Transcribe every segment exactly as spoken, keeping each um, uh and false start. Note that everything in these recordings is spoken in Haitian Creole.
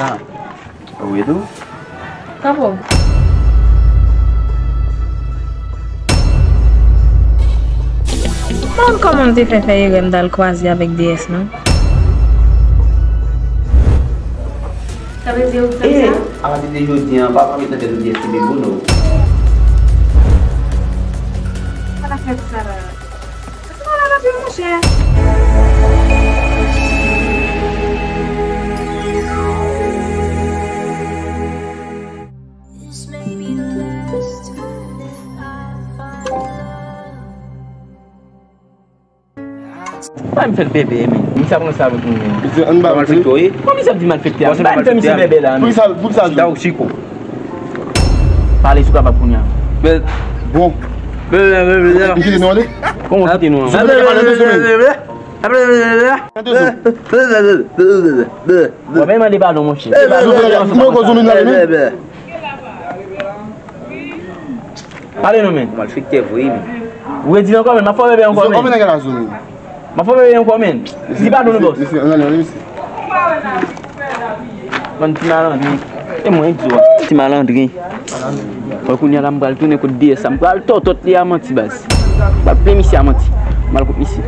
Ah, ou wi tou? Kapo. M pa konn kòman m te fè fè erè m t al kwaze avèk D S non. Sa vle di ou fè sa? Apati de jodi a, pa pran met nan tèt ou D S ki pi bon non. Sa ka fè sa la. Sa malad anpil, monchè. Bay m fè l bèbè, men. Misye ap ranse avèk nou, men. Misye, ann ba misye. Kòman misye ap di malfektè a? Bay m fè misye bèbè la, men. Poukisa, poukisa? Chita ou, Chiko. Pale si w kapab kounye a. Bon. M kite nou ale. Kòman w kite nou an? Bon, men mande padon, monchè. Mwen ko zoumin la, men. Pale non, men. Malfektè vre, men. Ou redi ankò, men. M ap fè w bèbè ankò, men. Anmè nèg la zoumin. M ap fè w bèbè ankò, men. Di padon non, bòs. Mesye, ann ale, ann ale, mesye. Bann ti malandren. E mwen, Exo a. Ti malandren. Bon, kounye a la, m pral tounen kot D S la. M pral tòtòt li a manti, baz. M pral plen misye a manti. M al kot misye.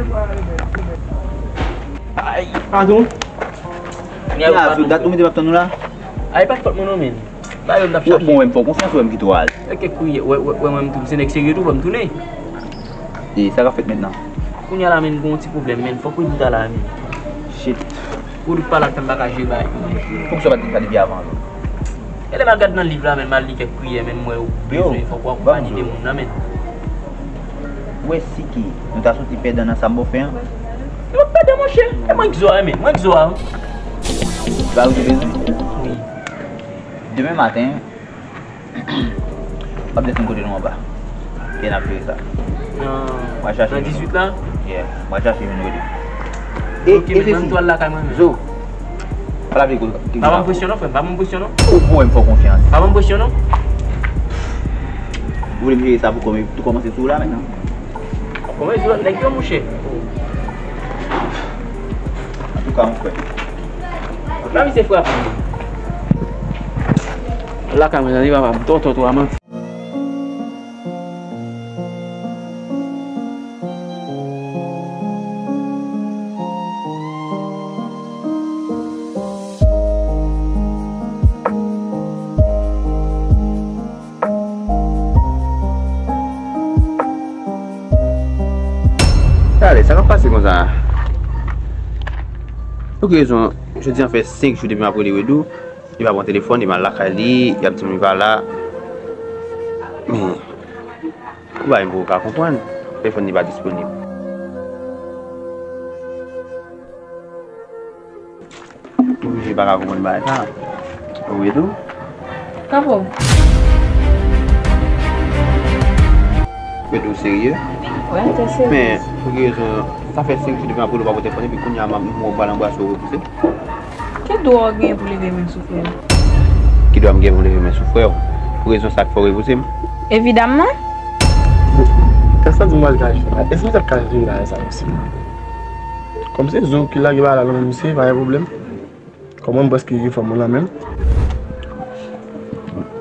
Ay, padon. Kounye a, sou dat ou mete m ap tann ou la? Ay, pa t fòt mwen non, men. Ba yo m t ap chache. Bon, wè m fè w konfyans, wè m kite w al. Wè kèk kourye, wè, wè, wè mwen m tou, se nèg serye tou, fò m tounen. E sa k ap fèt mentnan? Kounye a la, men, gen yon ti pwoblèm, men, fòk Redout ta la, men. Shit. Redout pa la, fè m pa ka jere bagay. Poukisa w pa t di m sa depi avan, ankò? E lè m al gad nan liv la, men, m al li kèk priyè, men, m wè ou bezwen, fòk w akonpanye de moun nan, men. Ou wè si ke nou ta soti pèdan nan sa m ba w fè an? Yo pèdan, monchè. E mwen Exo a, men, mwen Exo a. Ba ou te bezwen? Wi. Demen maten, w ap desann kote nou anba. Ke n ap jere sa. Nan, nan dizuit la? Yeah, m pral chache vin rele. E, ok, e men mwen tou al lakay mwen, men. Zo. Pa lave ko. Pa ban m presyon non, frè m. Pa ban m presyon non. Ou bon, m fè w konfyans. Pa ban m presyon non. Ou vle m jere sa pou kòm, tou kòmanse sou ou la mentnan? Kòman di lòt nèg yo, monchè? Antouka, mon frè. La misye frape m. Lakay mwen, tande papa m, tonton, tonton a manti. Talè, sa k ap pase konsa? Pou ki rezon, jodi a fè senk jou depi m ap rele Redout, li pa pran telefòn, li mal lakay li, y ap di m li pa la. Men, yon bagay m poko ka konprann, telefòn li pa disponib. Ou oblije pa ka konprann bagay sa. Ou wi tou? Kapo. Ou tou serye? Wi, m trè serye. Men, pou ki rezon, sa fè senk jou depi m ap rele w pa pran telefòn, epi kounye a m ap, m wè w pral anbrase w repouse? Ki dwa w genyen pou leve men sou frè m? Ki dwa m genyen pou leve men sou frè w? Pou rezon sa k fè w repouse m? Evidamman. Kèk sa di m pral ka jwenn la? Èske m t ap ka jwenn bagay sa yo sèlman? Kòm se Zo ki lage bagay la nan men misye, pa gen pwoblèm. Kòman m prèske gen fanm ou nan men m?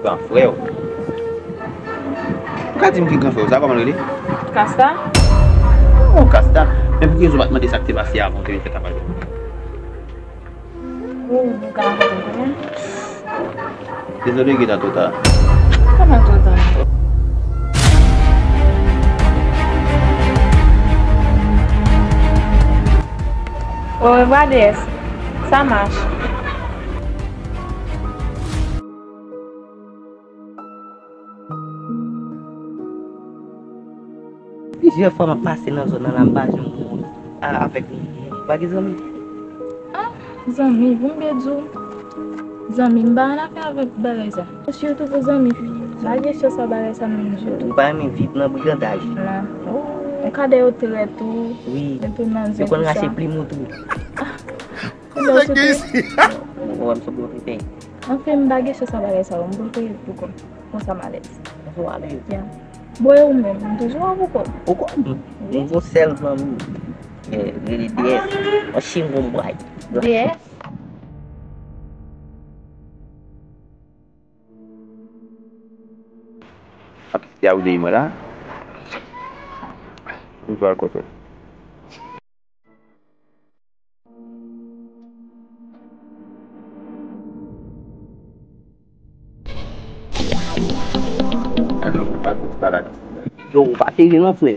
Gran frè w. Ou ka di m ki gran frè w sa, kòman l rele? Kasta. Oh, Kasta. Men pou ki rezon w pa t mande sa k te pase avan w te vin fè travay la? Ou, ou ka rakonte m konnen? Dezole, gentan twò ta. Kòman twò ta? Au revoir, D S. Ça marche. Plizyè fwa m ap pase nan zòn nan la, m pa janm wè a, avèk moun. Ou pa gen zanmi? Ah, zanmi, pou m byen di w, zanmi, m pa annafè avèk bagay sa. Sitou pou zanmi fi. M pa gen chans a bagay sa menm ditou. Ou pa renmen viv nan brigandaj? Non. Ou ka dèyè yo trèt ou. Wi. Epi manzè. Yo konn rache plim ou tou. Ah. Ou wè m sou pye. Anfen, m pa gen chans a bagay sa yo. M prefere pou kò m. Konsa m alèz. Konsa w alèz? Yeah. Bon, e ou menm? M toujou avèk ou. Ou konn? M gon sèl zanmi. Eh, rele D S. Yon chingon bway. D S? Ap ya ou de mwen la. Mwen pral kote. Yo, pa sere non, frè.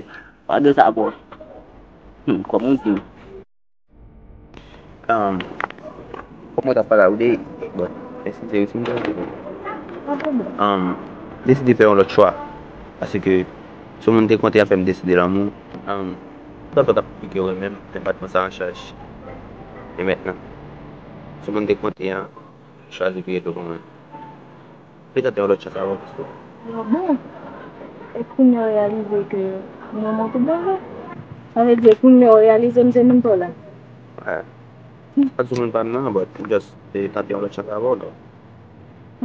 Pa de sa, bro. Hmm, kòman w di? Um, kòm mwen t ap pale a ou de, bon, mèsi, se resi m te resi. Um, deside fè yon lòt chwa. Paske, sou moun te konte an fè m deside lanmou. Um, sa fè t ap konplike, wi, menm, depatman sa an chaj. E mentnan, sou moun te konte an, chwazi piye tou pou mwen. Petèt yon lòt chans avan, paske. Ah bon? E kounye a w reyalize ke nou renmen tout bon vre? Sa vle di, kounye a w reyalize m se moun pa w la? Wi. Pa di sou moun pa m nan, but m just te tante yon lòt chans avan, non.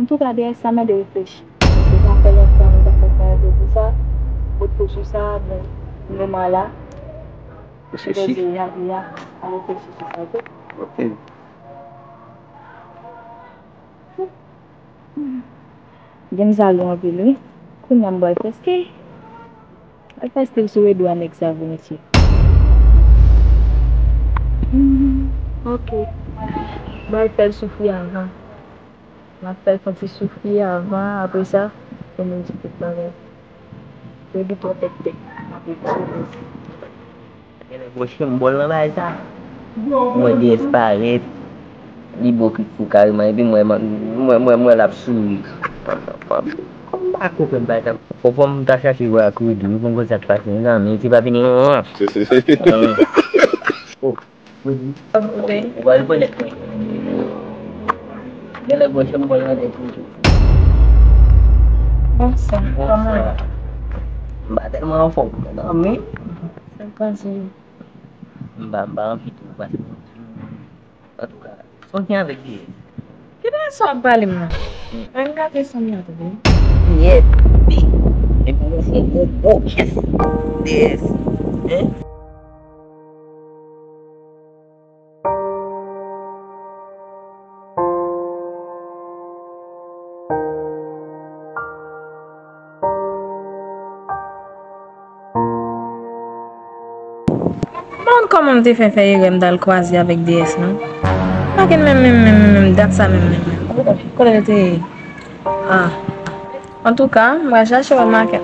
Antouka, D S sa mande reflechi. Se pa fè lontan nou ta fè fè yon pou sa, pot pou sou sa, bon, nou mala. Reflechi. Reflechi. Reflechi sou sa, ok? Ok. Game sa lou anpil, wi. Kounye a m pral fè stil. Pral fè stil sou Edou a nèg sa volontiye. Hmm, ok. M pral fè l soufri avan. M ap fè l fè ti soufri avan, apre sa, pou nou di tout bagay. Edou twò tèt tèt. Genlè gwo chenbòl nan bagay sa. M wè D S parèt. Li ipokrit fou kareman. Epi m wè, m wè, m wè, m wè l ap souri. Kòm m pa konprann bagay sa. Fò, fò m ta chache wè ak Rudy. Wi, pou m konn sa k pase. Mezanmi, se pa fini. Oh, Rudy. Ou pa rekonèt mwen. Genlè gwo chenbòl nan tèt Rudy. Bonswa, kòman w ye? M pa tèlman anfòm, mezanmi. Sa k pase? M pa, m pa anvi tou, paske, antouka, sonje avèk D S. Ki D S w ap pale m nan? Hmm. Ann gade sa m nan tou. Nyèt, pi. Epi w fè yon gwo, gwo kès. D S. Hein? M pa konn kòman m te fè fè erè m t al kwaze avèk D S non. M pa gen menm, menm, menm, menm, menm dat sa menm, menm, menm. Oh, oh, kote l te ye? Ah. Antouka, m pral chache wè Maken.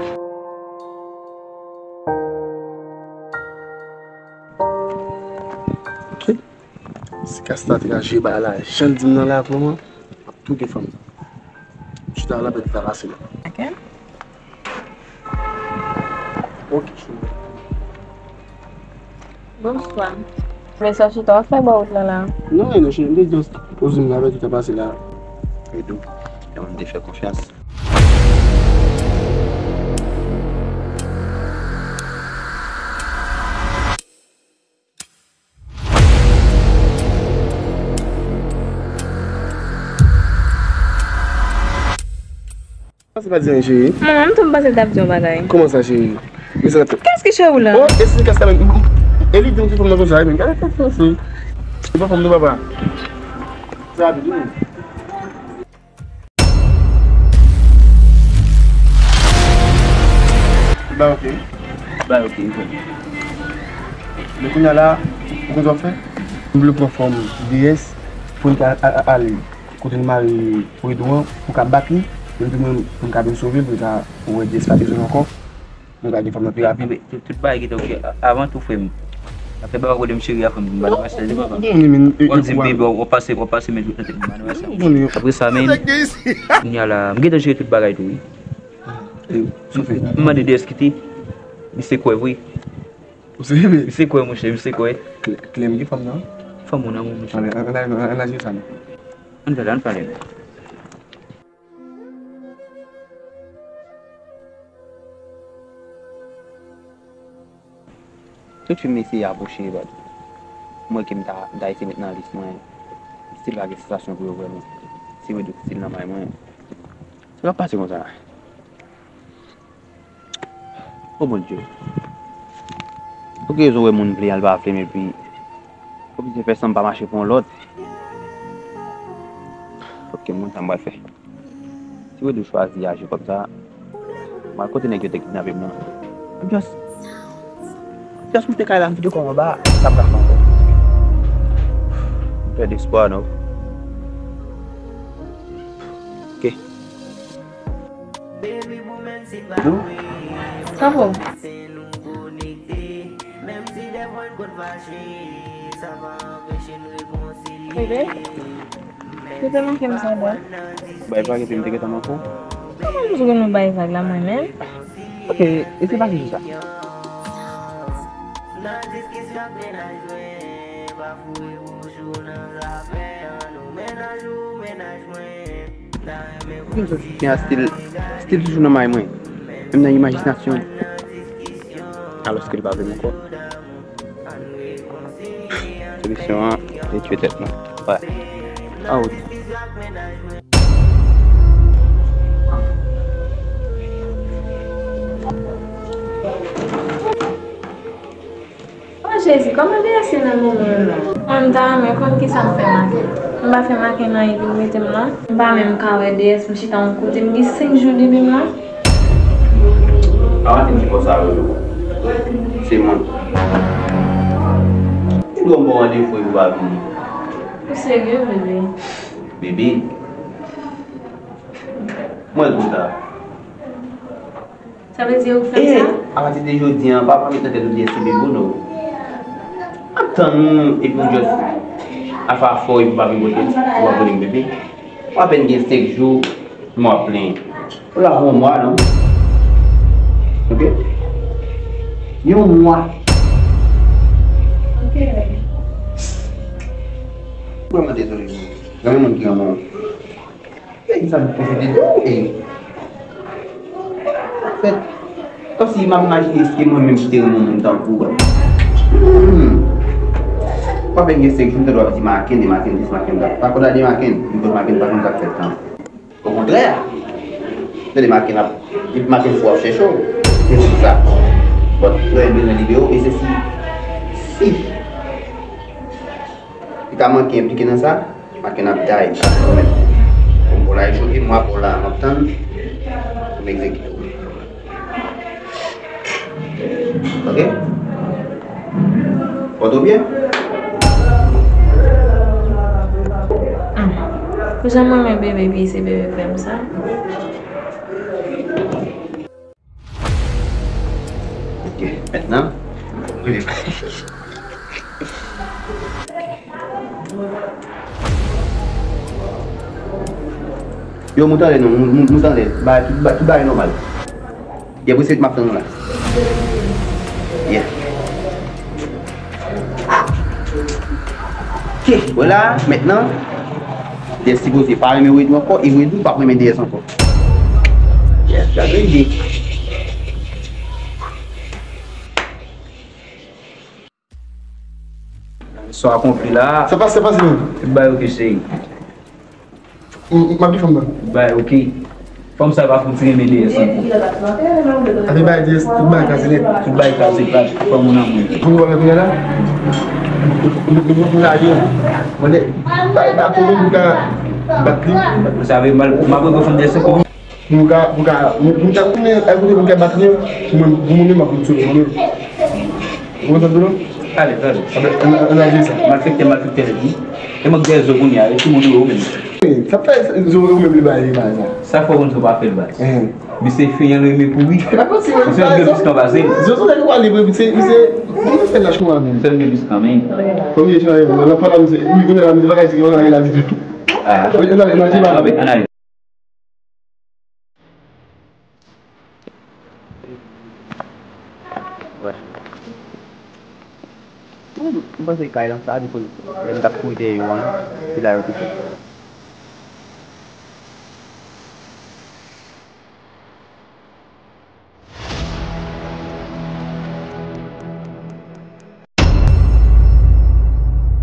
Ok. Si Kasta te ka jwe bagay la, jan l di m nan la, vrèman, m ap touye fanm nan. Chita la, bèt ta pase la. Ok. Ok, chita. Bonswa. Men sa chita w ap fè bò wout lan la? Non, non, chita, m te just poze m la, bèt ta pase la. E tou. E m te fè konfyans. Sa se pa di anyen, cheri. Manman, m tou m panse l t ap di yon bagay. Kòman sa, cheri? Kès ki cheri w la? Oh, e se kès la menm. E li di m se fanm nan konsa, e menm. Gade sa, sa, sa. Se pa fanm nan, papa. Sa ap di m. Ba, ok. Ba, ok, ok. Men kounye a la, ou konn sa w ap fè? M vle pran fanm D S pou n ka a-, a-, ale kote n mare Fredou an, pou n ka bat li, men tou mwen pou n ka vin sove l, pou n ka wè D S pa bezwen l ankò. Nou ka gen fanm nan pi rapid. Tout, tout bagay gentan ok. Avan tou, frè m. Afè bagay kote m cheri a, frè m, m pa nan sa, se papa. Ou di m, bebe, w ap pase, w ap pase men tout nan tèt m, m pa nan sa. Apre sa, men, kounye a la, m gentan jere tout bagay tou, wi. M mande D S kite. Misye kwè vre. Misye kwè, monchè, misye kwè. Klè, m gen fanm nan. Fanm ou nan, monchè. Ann, ann, ann, ann, ann jere sa, non. Ann fè l, ann fè l. Tout fi m eseye apwoche, but m wè ke m ta, m ta eseye met nan lis mwen. Still pa gen sansasyon pou yo wè mwen. Si mwen tou still nan may mwen. Sa k ap pase konsa? O Bondye. Pou ki rezon wè moun vle an, l pa vle m, epi oblije fè san m pa mache pou yon lòt. Ok, m konn sa m pral fè. Si Rodrigue chwazi aji kòm sa, Mwen, kote nèg yo te kidnape m nan? M just, just moute kay la, m vide kò m anba, sa m ka fè ankò? M pèdi espwa, non. Ok. Sa bon? Bebe? Ou te manke m sa, bò? Bay vag epi m te gentan manke w. Kòman m sou nou bay vag la, mwen menm? Ok, e se pa ki sou sa. Ken a still, still toujou nan may mwen. Menm nan imajinasyon. Alòske li pa vle m ankò. Solisyon an, se tchwe tèt mwen. Wè. An wout. O Jezi, kòman D S nan moman an? Mwen, m ta renmen konn kisa m fè Maken. M pa fè Maken anyen pou l mete m la. M pa menm ka wè D S, m chita yon kote, m gen senk jou depi m la. Avan te di konsa yo tou. Se mwen. Ki dwa m ba w randevou epi w pa vini? Ou serye, bebe? Bebe? Mwen konsa. Sa vle di ou fè sa? Apati de jodi an, pa, pa met nan tèt ou D S se bebe w non. M ap tann ou, epi w just afè a fè w, epi w pa vin kote m, ou pa konnen m bebe. W apèn gen senk jou, m ap plenyen. Ou la pou yon mwa, non? Ok? Yon mwa. Ok, baby. Vrèman dezole, non. Gen moun ki renmen w. E sa nou pwofite de ou, e. Anfèt, kòmsi m ap imajine si mwen menm ki te renmen yon moun tankou w. Hmm. W apèn gen senk jou, m tande w ap di Maken, de Maken, dis Maken, dat. Pa konn de Maken, m konn Maken, pa konn sa k fèt tan. Okontrè, tande Maken ap, Maken fò ap chèche w. Se tout sa. Bon, lè l bezwen libere w, e se si, si li ta manke enplike nan sa, Maken ap day, ap pwomèt. Bon, bon, la, e choke, mwen, bon, la, m ap tann pou m egzekite w. Ok? Pòte w byen? Hmm. Pou jan mwen renmen bebe, epi se bebe fè m sa. Ok, mentnan. Yo, moute anlè non, mou-, mou-, moute anlè. Ba, tout ba-, tout bagay nòmal. Ye, pou se m ap tann ou la. Ye. Ok, vwala, mentnan. Dèyè sipoze pa renmen Wedou ankò, e Wedou p ap renmen Dèyè ankò. Yes, gade ide. Misyon akonpli la. Sa pase, sa pase menm. Tout bagay ok, cheri. M, m, m ap di fanm nan. Tout bagay ok. Fanm sa pa fouti renmen Dèyè ankò. Ape bay Dèyè, tout bagay kraze nèt. Tout bagay kraze plat. Fanm ou nan mwen. Pou nou wè kounye a la. Nou, nou, nou, nou lage. Mande, bay, bay, pou nou ka bat li. Sa vle mal, m ap rekonfòm Dèyè ankò. Pou ka, pou ka, pou ka tounen, al kote pou ka bat li, pou mwen, pou mwen menm, ap sove mwen menm. Ou kontan dlo? Ale, ale. Ann, ann, ann al jwe sa. Malfektè, malfektè nèt wi. E mank de zo kounye a, e timoun ou menm. Sa fè zo ou menm li bay li bay la. Sa fò konn zo pa fè l baz. Misye fè yon renmen pou wi. Misye yon grebis kan baze. Zo sou nèg ou ale vre, misye, misye, misye fè lach kouman menm. Misye yon grebis kan men. Premye chan, nan fwa la misye, wi, kounye la misye pa ka di ki yon la di. Ah. Wi, ann ale, ann ale. Wè. Mwen, mwen panse kay lan sa, depi lè m t ap kouri dèyè yo an, se la yo te fèt.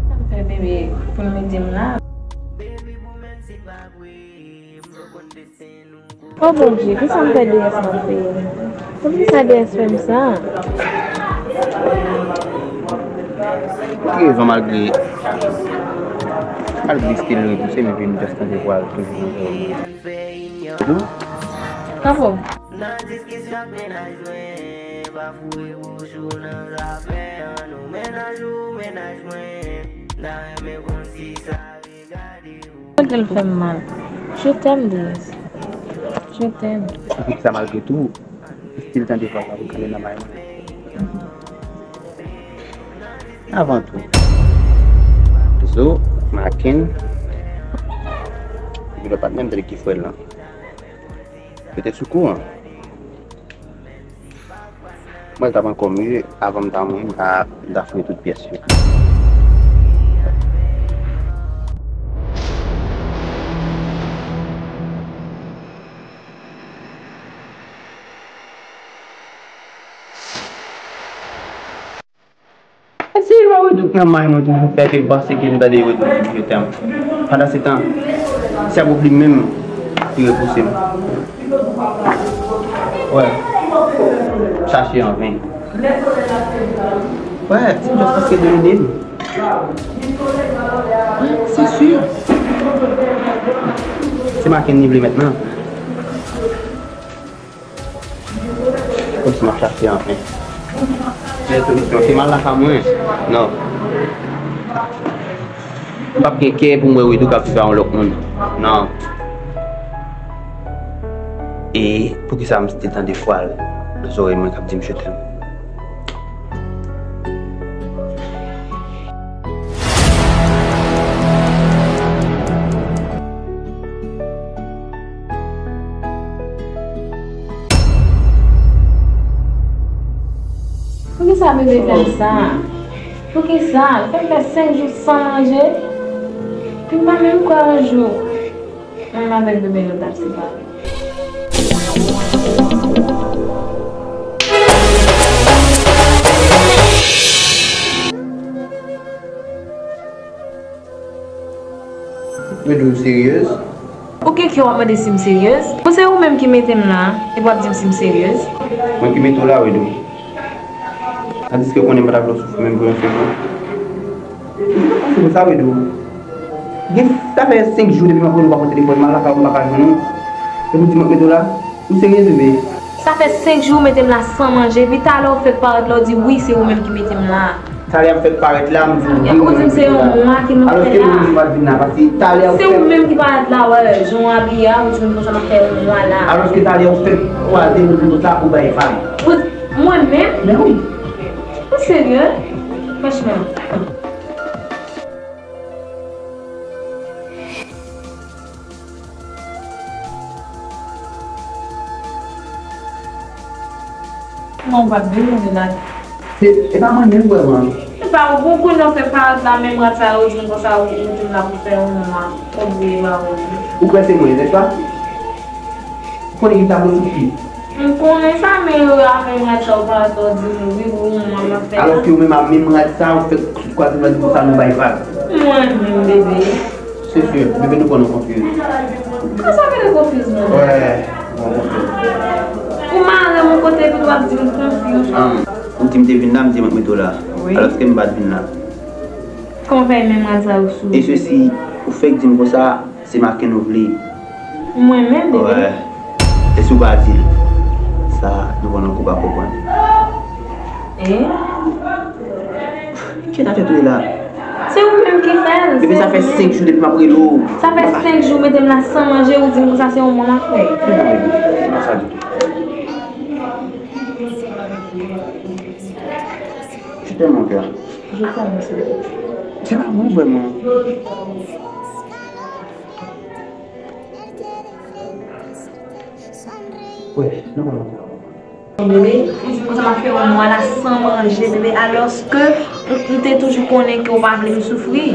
Sa m fè bebe pou l mete m la? O Bondye, kisa m fè D S nan fè m? Poukisa D S fè m sa? Pou ki rezon malgre, malgre stil nou e tou, se men vin just tande vwa l toujou nan zòrèy mwen? Kapo, Nan diskisyon ak mennaj mwen, pa foure bouch ou nan zafè an, nou mennaj ou, mennaj mwen. N ta renmen konn si sa regade ou. Anpil fè m mal. Je t'aime, Deniz. Je t'aime. Sa malgre tou, stil tande vwa sa pou kale nan may mwen. Avan tou, Zo, Maken, epi lòt patnè m tande ki frè l lan. Petèt sou kou an. Mwen, l t ap ankò mye avan m ta mouri, m ta, m ta fouye tout pyès yo. E si Rodou nan may mwen toujou fè viv panse ke m tande Rodou di je t'aime. Pandan se tan, se avèk li menm ki repouse m. Wè, chache an ven. Wè, ti jès paske domine m. Wè, se si. Se Maken li vle mentnan. Kòmsi m ap chache anfen. Men solisyon, se m al lakay mwen. Non. M p ap gen kè pou m wè Widou k ap viv ak yon lòt moun. Non. E poukisa m te tande vwa l nan zòrèy mwen k ap di m je t'aime? Poukisa bebe fè m sa? Poukisa? L fè m fè senk jou san manje. Epi m pa menm kwè yon jou mwen menm avèk bebe nou t ap separe. Widou, w seryez? Ou gen kè w ap mande si m seryez? Bon, se ou menm ki mete m la, epi w ap di m si m seryez? Mwen ki mete w la, Widou. Tandiske w konnen m pa t ap vle w soufri menm pou yon segonn. Ou pa panse konsa, Widou. Gen, sa fè senk jou depi m ap rele w pa pran telefòn, m al lakay ou, m pa ka jwenn ou. Epi w di m ap mete w la? Ou serye, bebe? Sa fè senk jou ou mete m la san manje, epi talè ou fèk parèt la, ou di wi, se ou menm ki mete m la. Talè m fèk parèt la, m di w wi, mwen ki mete w la. Alòske nou menm nou pa t vin la, paske talè ou fèk. Se ou menm ki parèt la, wè, jan w abiye a, ou di m konsa m ap fè yon mwa la. Alòske talè ou fèk kwaze m, ou di m konsa, ou bay vag. Ou, mwen menm? Men wi. Ou serye? Franchman. Mwen pa bezwen vin la. Se, e pa mwen menm vrèman. E pa ou, ou konnen w fè parèt la, menm rad sa yo, ou di m konsa, ou, ou di m la pou fè yon mwa. Ou bliye pawòl ou. Ou kwè se mwen, nèspa? Ou konnen ki sa pou soufri. M konnen sa, men yo a menm rad sa ou pa tò di m wi, pou yon mwa m ap fè la. Alòske ou menm a menm rad sa, ou fèk kwaze m la di konsa nou bay vag. Mwen menm, bebe. Se si, bebe, nou pran nou konfyans. Kòman sa vin konfyans mwen? Wè, nou pran konfyans. Ou mare m yon kote epi w ap di m konfyans. An, ou di m te vin la, m di mwen mete w la. Wi. Alòske m pa t vin la. Kòman fè menm rad sa ou sou? E se si, ou fèk di m konsa, se Maken ou vle. Mwen menm, bebe. Wè. E si w pa di l, sa, nou pran nan kou pa konprann. E? Ki eta tèt ou ye la? Se ou menm ki fè l. Bebe, sa fè senk jou depi m ap rele w. Sa fè senk jou mete m la san manje, ou di m konsa se yon mwa m ap fè. Non, bebe, se pa sa ditou. Je t'aime, mon cœur. Je t'aime aussi. Se pa mwen vrèman. Wè, non, non. Bebe, ou di m konsa m ap fè yon mwa la san manje, bebe, alòske m, m te toujou konnen ke w pa vle m soufri.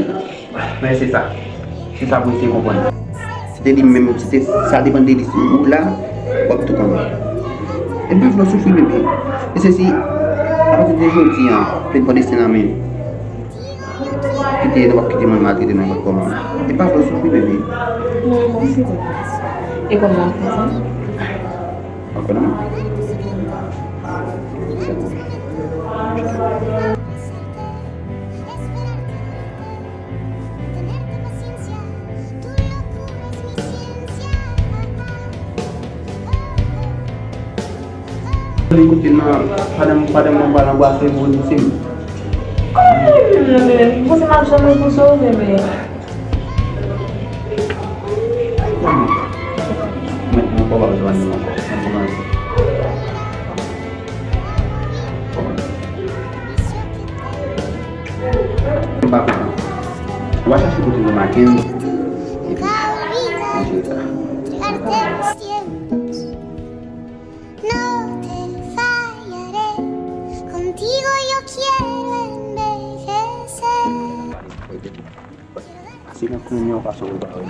Men se sa. Se sa pou eseye konprann. Si te li menm, si te, sa depann de li, si ou la, w ap tou konnen. E m pa vle w soufri, bebe. E se si, apati de jodi a, plen pran desten nan men. Kite, nou p ap kite mwen maltrete nou nenpòt kòman. E pa vle w soufri, bebe. Mwen, mwen, se vre. E kòman w ap fè sa? Ankò non? Se bon. Li kote nan, pandan, pandan mwen pral anbrase moun, se m. Kòman li menm nan, bebe? Ou panse m ap janm repouse w, bebe? Mwen, mwen pa bezwen li ankò. Mwen kòmanse. M pa kontan. Ou va chache kote nou maken, epi nou jere sa. No te fallaré, contigo yo quiero envejecer. Se nan kounye a w pa sove pa wè.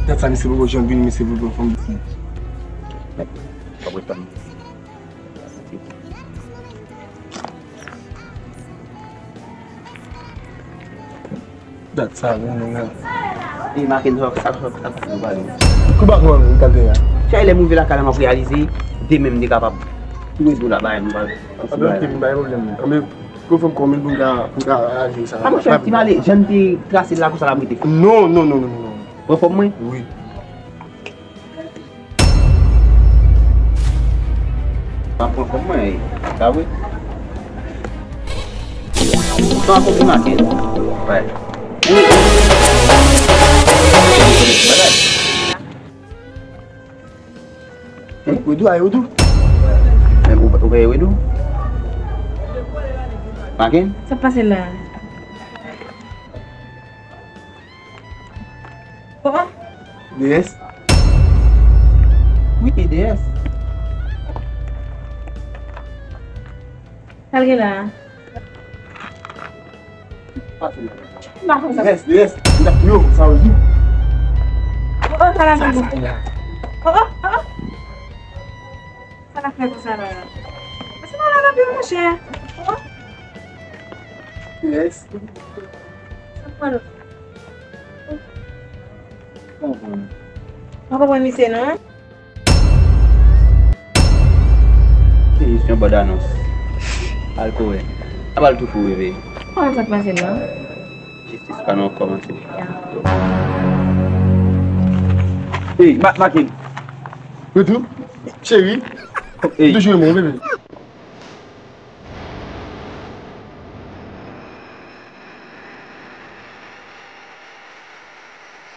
Gad sa, misye poko janm vini, misye vle pran fanm. Mèt, pa pran fanm. Dat sa, wi, nèg la. E Maken, sa, sa, sa, sa, sa, sa, sa, kou bak mwen, mwen, kalite a. Chay lè m rive lakay la, m ap reyalize, demen m te kapab tou rezo la, bay, m pral. Anben, ok, m bay pwoblèm. Anben, kou fè m kòman pou m ka, pou m ka aji sa. A, monchè, ti pale, jan m te trase l la, konsa l ap rete. Non, non, non, non, non. Pran fòm mwen? Wi. Pa pran kòb mwen, e, sa vre. Ou pa konprann anyen. Wè. Hein? Wedou, ay Wedou. Men ou, ou pa Wedou? Maken? Sa k pase la? Oh, oh. D S. Wi, D S. Sa l gen la? Pase la. M pa konn sa. D S, D S. M t ap touye w, sa w di? Oh, oh, sa la fè konsa. Oh, oh, oh, oh. Sa l ap fè konsa la? Pase pa la nan pi, monchè. Oh. Yes. Sa pral. Pa konprann. Pa konprann misye, non? Se jis yon bòd anons. Al kouwè. Sa pral toufe w, bebe. Kòman sa k pase la? Jistis pa nan kòmanse. Ya. Ey, Ma-, Maken. Retour. Cheri. Ey. Toujou renmen w, bebe.